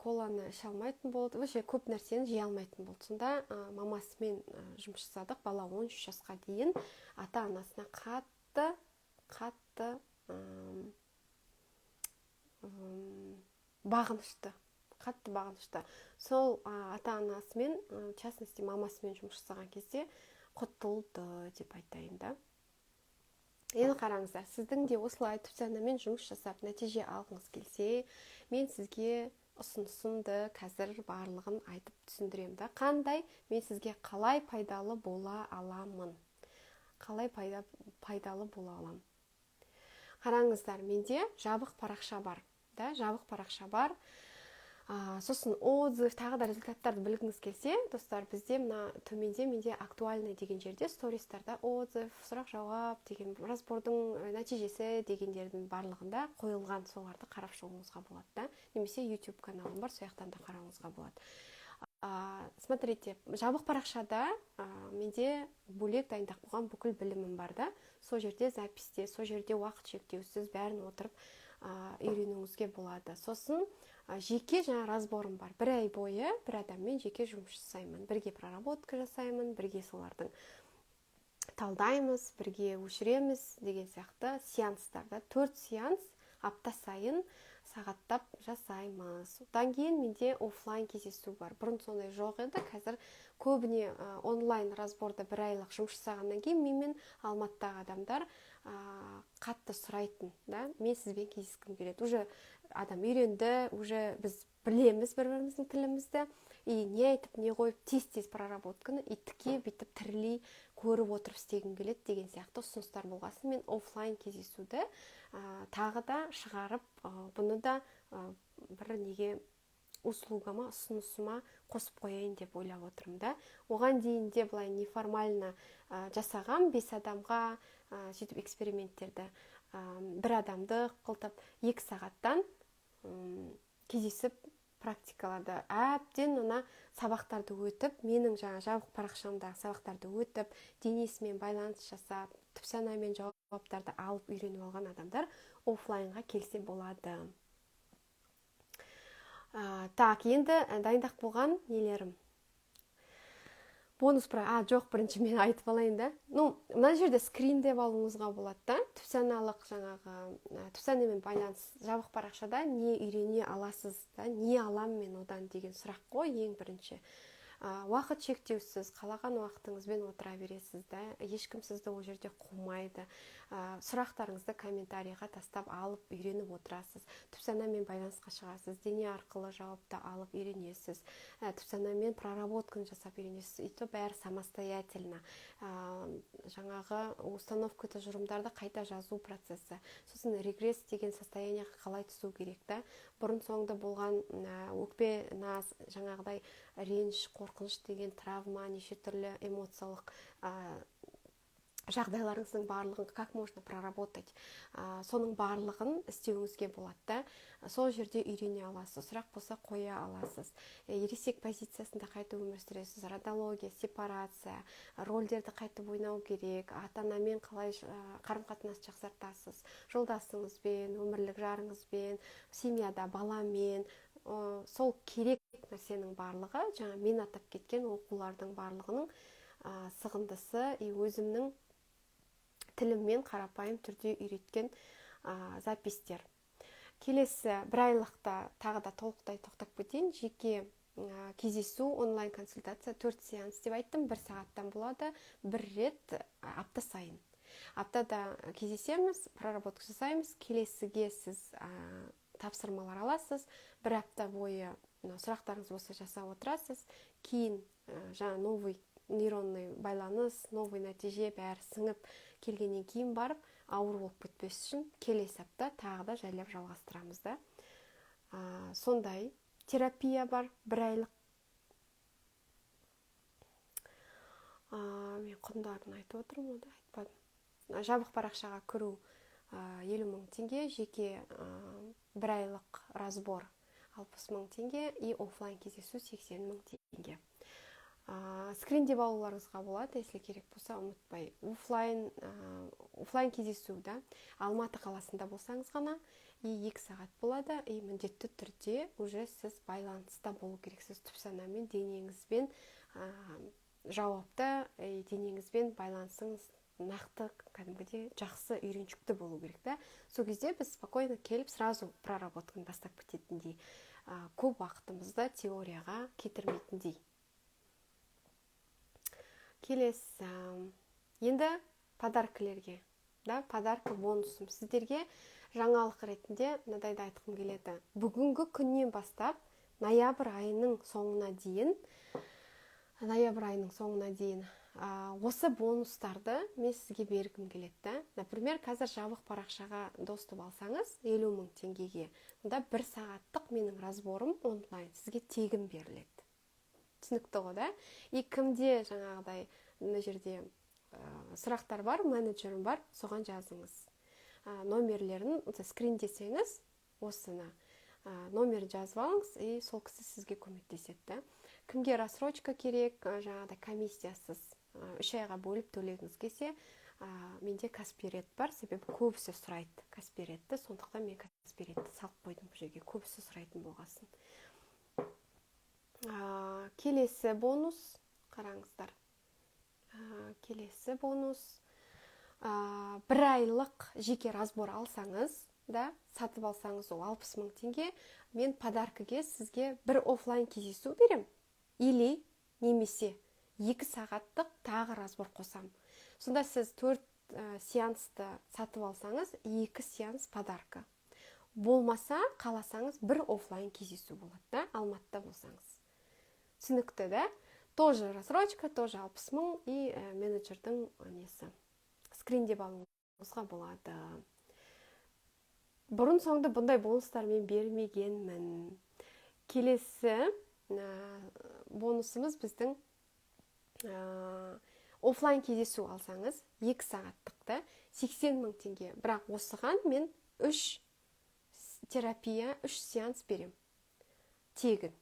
коланы іше алмайтын болды, вообще көп нәрсені жей алмайтын болды. Сонда мамасымен жұмыс жасадық. Бала 13 жасқа дейін ата анасына қатты қатты бағынышты, қатты бағынышты. Сол ата анасымен, в частности мамасымен жұмыс жасаған кезде құтылды деп айтайын да. Енді қараңыздар, сіздің де осылай түпсанамен жұмыс жасап, нәтиже алғыңыз келсе, мен сізге ұсынысымды қазір барлығын айтып түсіндіремін да. Қандай, мен сізге қалай пайдалы бола аламын, қалай пайдалы бола аламын? Қараңыздар, менде жабық парақша бар да, жабық парақша бар. Сосын отзыв, тағы да результаттарды білгіңіз келсе, достар, бізде мына төменде менде «Актуальный» деген жерде стористарда отзыв, сұрақ жауап деген, разбордың нәтижесі дегендердің барлығында қойылған, соларды қарап шығуыңызға болады да. Немесе YouTube каналым бар, сол жақтан да қарауыңызға болады. Смотрите, жабық парақшада менде бөлек дайындап қойған бүкіл білімім бар да. Сол жерде записьте, сол жерде уақыт шектеусіз бәрін отырып үйренуіңізге болады. Сосын жеке жаңа разборым бар. Бір ай бойы бір адаммен жеке жұмыс жасаймын, бірге проработка жасаймын, бірге солардың талдаймыз, бірге өшіреміз деген сияқты сеанстарда, төрт сеанс апта сайын сағаттап жасаймыз. Одан кейін менде офлайн кездесу бар. Бұрын сондай жоқ еді, қазір көбіне онлайн разборда бір айлық жұмыс жасағаннан кейін менімен Алматыдағы адамдар қатты сұрайтын да: «Мен сізбен кездескім келеді». Уже адам үйренді, уже біз білеміз бір біріміздің тілімізді, и не айтып, не қойып, тез тез проработканы и тіке бүйтіп тірілей көріп отырып істегім келеді деген сияқты ұсыныстар болғасын, мен офлайн кездесуді тағы да шығарып, бұны да бір неге, услугама, ұсынысыма қосып қояйын деп ойлап отырмын да. Оған дейін де былай неформально жасағам бес адамға, сөйтіп эксперименттерді, бір адамды қылтып 2 сағаттан кездесіп, практикаларды әбден мына сабақтарды өтіп, менің жаңа жабық парақшамдағы сабақтарды өтіп, денесімен байланыс жасап, түпсанамен жауаптарды алып, үйреніп алған адамдар офлайнға келсе болады. Так, енді дайындап қойған нелерім, бонус про, а, жоқ, бірінші мен айтып алайын да. Ну, мына жерде скриндеп алуыңызға болады да. Түпсаналық жаңағы түпсанамен байланыс, жабық парақшада не үйрене аласыз да, не аламын мен одан деген сұрақ қой ең бірінші. Уақыт шектеусіз, қалаған уақытыңызбен отыра бересіз да, ешкім сізді ол жерде қумайды. Сұрақтарыңызды комментарийға тастап алып үйреніп отырасыз. Түпсанамен байланысқа шығасыз, дене арқылы жауапты алып үйренесіз, түпсанамен проработканы жасап үйренесіз. И то бәрі самостоятельно. Жаңағы установка, тұжырымдарды қайта жазу процесі, сосын регресс деген состояниеға қалай түсу керек та, бұрын соңды болған өкпе, наз, жаңағыдай реніш, қорқыныш деген травма, неше түрлі эмоциялық жағдайларыңыздың барлығын как можно проработать, соның барлығын істеуіңізге болады да. Сол жерде үйрене аласыз, сұрақ болса қоя аласыз. Ересек позициясында қайтып өмір сүресіз, родология, сепарация, рольдерді қайтып ойнау керек, ата анамен қалай қарым қатынас жақсартасыз, жолдасыңызбен, өмірлік жарыңызбен, семьяда баламен, сол керек нәрсенің барлығы жаңа мен атап кеткен оқулардың барлығының сығындысы и өзімнің тіліммен қарапайым түрде үйреткен записьтер. Келесі бір айлықта тағы да толықтай тоқтап кетейін. Жеке кездесу, онлайн консультация, 4 сеанс деп айттым, 1 сағаттан болады, бір рет апта сайын. Аптада кездесеміз, проработка жасаймыз. Келесіге сіз тапсырмалар аласыз, бір апта бойы сұрақтарыңыз болса жасап отырасыз. Кейін жаңа новый нейронный байланыс, новый нәтиже бәрі сіңіп келгеннен кейін барып, ауыр болып кетпес үшін келесі апта тағы да жайлап жалғастырамыз да. Сондай терапия бар, бір айлық. Мен құндарын айтып отырмын, да, айтпадым. Жабық парақшаға кіру 50 мың теңге, жеке бір айлық разбор 60 мың теңге и офлайн кездесу 80 мың теңге. Скриндеп алуларыңызға болады, если керек болса, ұмытпай. Офлайн кездесу да, Алматы қаласында болсаңыз ғана, и 2 сағат болады, и міндетті түрде уже сіз байланыста болу керексіз, түпсанамен, денеңізбен жауапты, и денеңізбен байланысыңыз нақты, кәдімгідей жақсы, үйреншікті болу керек та. Сол кезде біз спокойно келіп сразу проработканы бастап кететіндей, көп уақытымызды теорияға кетірмейтіндей. Келесі енді подаркілерге, да, подарка бонусым. Сіздерге жаңалық ретінде мынадайды айтқым келеді. Бүгінгі күннен бастап ноябрь айының соңына дейін, осы бонустарды мен сізге бергім келеді да. Например, қазір жабық парақшаға доступ алсаңыз 50 мың теңгеге, онда 1 сағаттық менің разборым онлайн сізге тегін беріледі. Түсінікті ғой, да? И кімде жаңағыдай мына жерде сұрақтар бар, менеджерім бар, соған жазыңыз. Номерлерін скрин десеңіз, осыны номерін жазып алыңыз, и сол кісі сізге көмектеседі да. Кімге рассрочка керек, жаңағыдай комиссиясыз 3 айға бөліп төлегіңіз келсе, менде Каспи Ред бар, себебі көбісі сұрайды Каспи Редті, сондықтан мен Каспи Редті салып қойдым бұл жерге, көбісі сұрайтын болғасын. Келесі бонус, қараңыздар. Келесі бонус, бір айлық жеке разбор алсаңыз, да, сатып алсаңыз, ол 60 мың теңге, мен подаркіге сізге бір офлайн кездесу берем, или немесе 2 сағаттық тағы разбор қосам. Сонда сіз 4 сеансты сатып алсаңыз, 2 сеанс подарка. Болмаса, қаласаңыз, бір офлайн кездесу болады, да, Алматыда болсаңыз. Түсінікті, да? Тоже рассрочка, тоже 60 мың и менеджердің несі. Скриндеп алуыңызға болады. Бұрын соңды бұндай бонустар мен бермегенмін. Келесі бонусымыз біздің офлайн кездесу алсаңыз, 2 сағаттық та 80 мың теңге. Бірақ осыған мен 3 терапия, 3 сеанс берем. Тегін.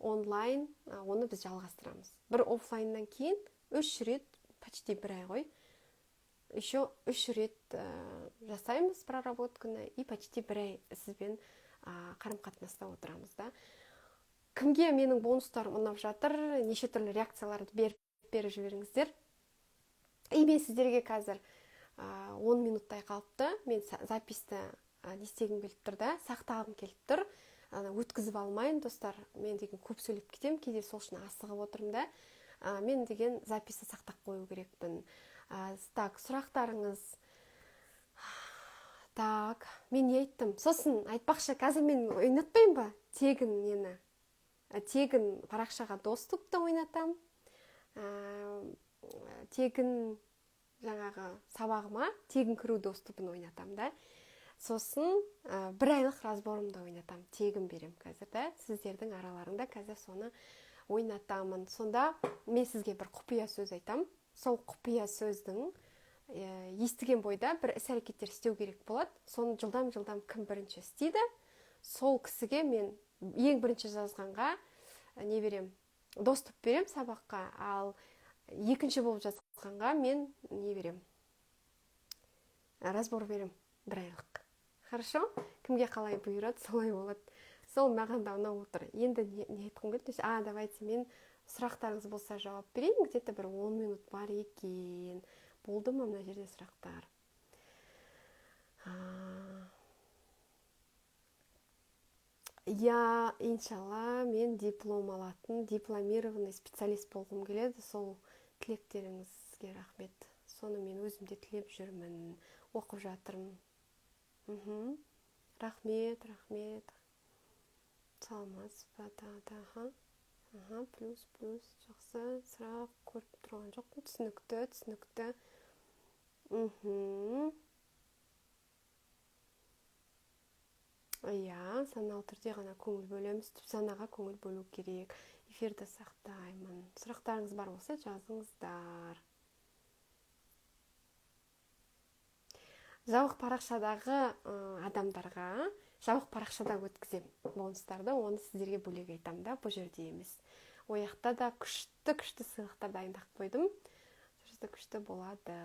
Онлайн, оны біз жалғастырамыз. Бір офлайннан кейін 3 рет, почти бір ай ғой, еще 3 рет жасаймыз проработканы и почти бір ай сізбен қарым-қатынаста отырамыз да. Кімге менің бонустарым ұнап жатыр, неше түрлі реакцияларды беріп жіберіңіздер. И мен сіздерге қазір 10 минуттай қалыпты. Мен записті не істегім келіп тұр да, сақтағым келіп тұр. Өткізіп алмайын, достар. Мен деген көп сөйлеп кетемін, кейде сол үшін асығып отырмын да. Мен деген записьті сақтап қою керекпін. Так, сұрақтарыңыз. Так, мен не айттым? Сосын айтпақшы, қазір мен ойнатпаймын ба? Тегін нені? Тегін парақшаға доступты ойнатам. Тегін жаңағы сабағыма тегін кіру доступын ойнатам да. Сосын бір айлық разборымды ойнатам, тегін берем қазір да. Сіздердің араларында қазір соны ойнатамын. Сонда мен сізге бір құпия сөз айтам. Сол құпия сөздің естіген бойда бір іс-әрекеттер істеу керек болады. Соны жылдам-жылдам кім бірінші істейді, сол кісіге мен ең бірінші жазғанға не берем, доступ берем сабаққа, ал екінші болып жазғанға мен не берем, разбор берем бір айлық. Хорошо? Кімге қалай бұйырады, солай болады. Сол маған да ұнап отыр. Енді не айтқым келді? Давайте мен сұрақтарыңыз болса жауап берейін. Где-то бір 10 минут бар екен. Болды ма мына жерде сұрақтар? Я, иншалла, мен диплом алатын, дипломированный специалист болғым келеді. Сол тілектеріңізге рахмет. Соны мен өзім де тілеп жүрмін, оқып жатырмын. Рахмет, рахмет. Саламатсыз ба? Да, аха. Аха, плюс, плюс. Жақсы, сұрақ көріп тұрған жоқпын. Түсінікті, түсінікті. Иә, саналы түрде ғана көңіл бөлеміз. Түп санаға көңіл бөлу керек. Эфирді сақтаймын. Сұрақтарыңыз бар болса жазыңыздар. Жабық парақшадағы адамдарға жабық парақшада өткізем бонустарды, оны сіздерге бөлек айтам да, бұл жерде емес. О жақта да күшті-күшті сыйлықтар дайындап қойдым. Сол жерде күшті болады.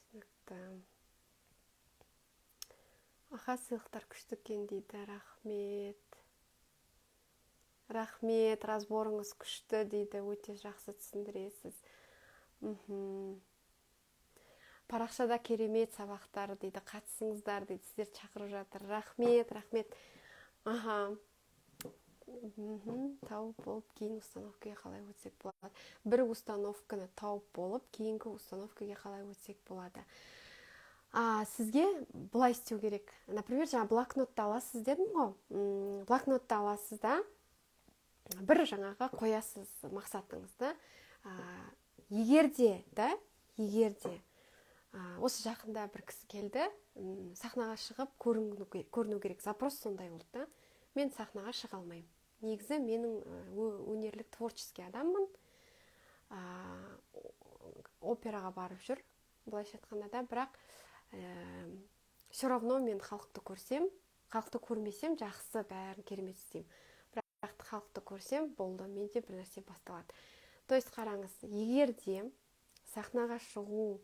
Түсінікті. Аха, сыйлықтар күшті екен дейді. Рахмет. Рахмет, разборыңыз күшті дейді. Өте жақсы түсіндіресіз. Парақшада керемет сабақтар дейді, қатысыңыздар дейді, сіздер шақырып жатыр. Рахмет, рахмет. Аха. Тауып болып, кейін установкаға қалай өтсек болады? Бір установканы тауып болып, кейінгі установкаға қалай өтсек болады? Сізге былай істеу керек. Например, жаңа блокнотты аласыз дедім ғой. Блокнотты аласыз да, бір жаңаға қоясыз мақсатыңызды. Егер де, да, егер де осы жақында бір кісі келді, сахнаға шығып көріну керек. Запрос сондай болды да. Мен сахнаға шыға алмаймын. Негізі менің өнерлік творческий адаммын. Операға барып жүр, былайша айтқанда да, бірақ все равно мен халықты көрсем, халықты көрмесем жақсы, бәрін керемет істеймін. Бірақ халықты көрсем, болды, менде бір нәрсе басталады. То есть қараңыз, егер де сахнаға шығу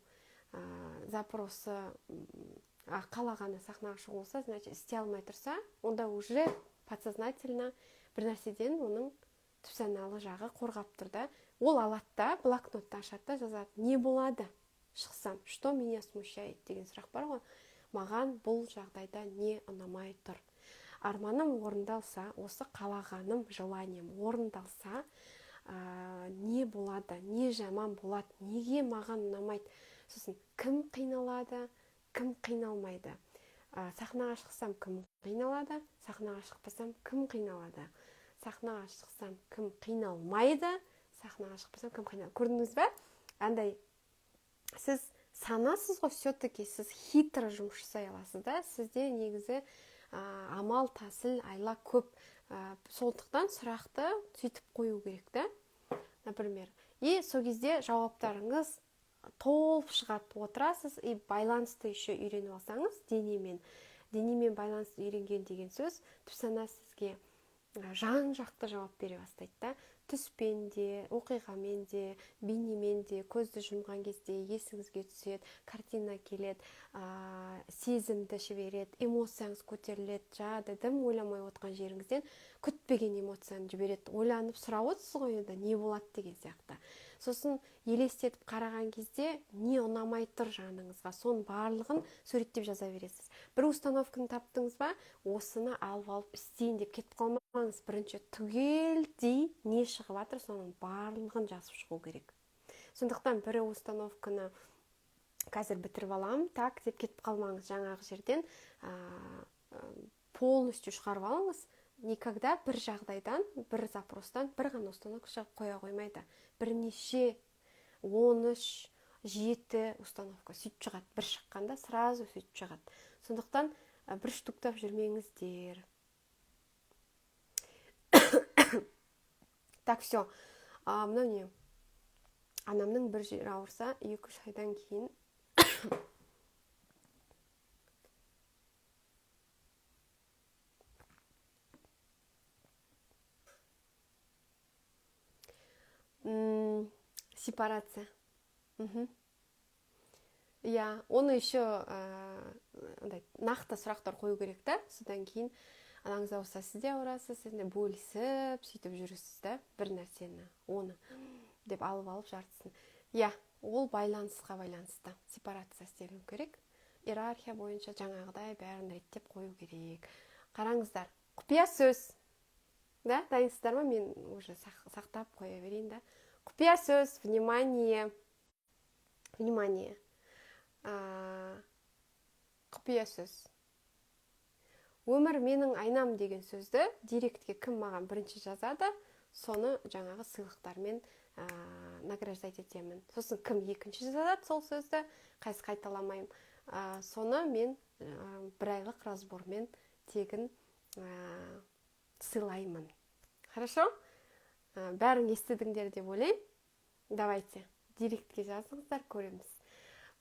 запросы қалағаны сахнаға шығу болса, значит, істей алмай тұрса, онда уже подсознательно бір нәрседен оның түпсаналы жағы қорғап тұр да. Ол алады да, блокнотты ашады да, жазады. Не болады шықсам? Что меня смущает деген сұрақ бар ғой. Маған бұл жағдайда не ұнамай тұр? Арманым орындалса, осы қалағаным, желанием орындалса, не болады, не жаман болады, неге маған ұнамайды? Сосын кім қиналады, кім қиналмайды? Сахнаға шықсам кім қиналады, сахнаға шықпасам кім қиналады? Сахнаға шықсам кім қиналмайды, сахнаға шықпасам кім қиналады? Көрдіңіз бе? Андай сіз санасыз ғой, все-таки сіз хитро жұмыс жасай аласыз да. Сізде негізі амал, тәсіл, айла көп. Сондықтан сұрақты сөйтіп қою керек да. Например, и сол кезде жауаптарыңыз толып шығады, отырасыз, и байланысты еще үйреніп алсаңыз, денемен байланысты үйренген деген сөз, түпсана сізге жан-жақты жауап бере бастайды да. Түспен де, оқиғамен де, бейнемен де, көзді жұмған кезде есіңізге түседі, картина келеді, сезімді жібереді, эмоцияңыз көтеріледі, жаңағыдай дым ойламай отқан жеріңізден күтпеген эмоцияны жібереді. Ойланып сұрап отырсыз ғой енді, не болады деген сияқты. Сосын елестетіп қараған кезде не ұнамай тұр жаныңызға, соның барлығын суреттеп жаза бересіз. Бір установканы таптыңыз ба, осыны алып істейін деп кетіп қалмаңыз. Бірінші түгелдей не шығып жатыр, соның барлығын жазып шығу керек. Сондықтан бір установканы қазір бітіріп аламын, так деп кетіп қалмаңыз. Жаңағы жерден полностью шығарып алыңыз. Никогда бір жағдайдан, бір запростан бір ғана установка шығып қоя қоймайды. Бірнеше 13, 7 установка сөйтіп шығады. Бір шыққанда сразу сөйтіп шығады. Сондықтан бір штуктап жүрмеңіздер. Так, все. Мынау не? Анамның бір жері ауырса, 2-3 айдан кейін сепарация. Иә, оны еще нақты сұрақтар қою керек та. Содан кейін анаңыз ауырса, сіз де ауырасыз, сіз де бөлісіп, сөйтіп жүресіз да, бір нәрсені, оны деп алып жартысын. Иә, ол байланысқа байланысты сепарация істелу керек. Иерархия бойынша жаңағыдай бәрін реттеп қою керек. Қараңыздар, құпия сөз. Да, дайынсыздар ма? Мен уже сақтап қоя берейін да. Құпия сөз, внимание. Внимание. Құпия сөз. Өмір менің айнам деген сөзді директке кім маған бірінші жазады, соны жаңағы сыйлықтармен награждать етемін. Сосын кім екінші жазады сол сөзді, қайсы қайталамаймын, соны мен бір айлық разбормен тегін сыйлаймын. Хорошо? Бәрін естідіңдер деп ойлаймын. Давайте, директке жазыңыздар, көреміз.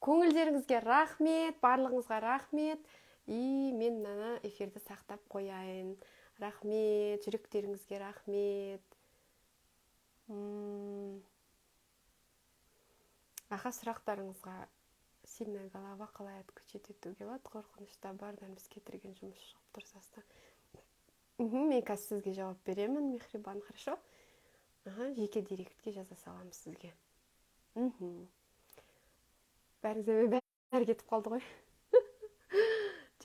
Көңілдеріңізге рахмет, барлығыңызға рахмет. И мен мына эфирді сақтап қояйын. Рахмет, жүректеріңізге рахмет. Аха, сұрақтарыңызға сильная голова қалай отключить етуге болады? Қорқынышта бардан біз кетірген жұмыс шығып тұрса. Мен қазір сізге жауап беремін, Мехрибан, хорошо? Аха, жеке директке жаза саламын сізге. Бәріңізге бәрі кетіп қалды ғой.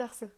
Жақсы.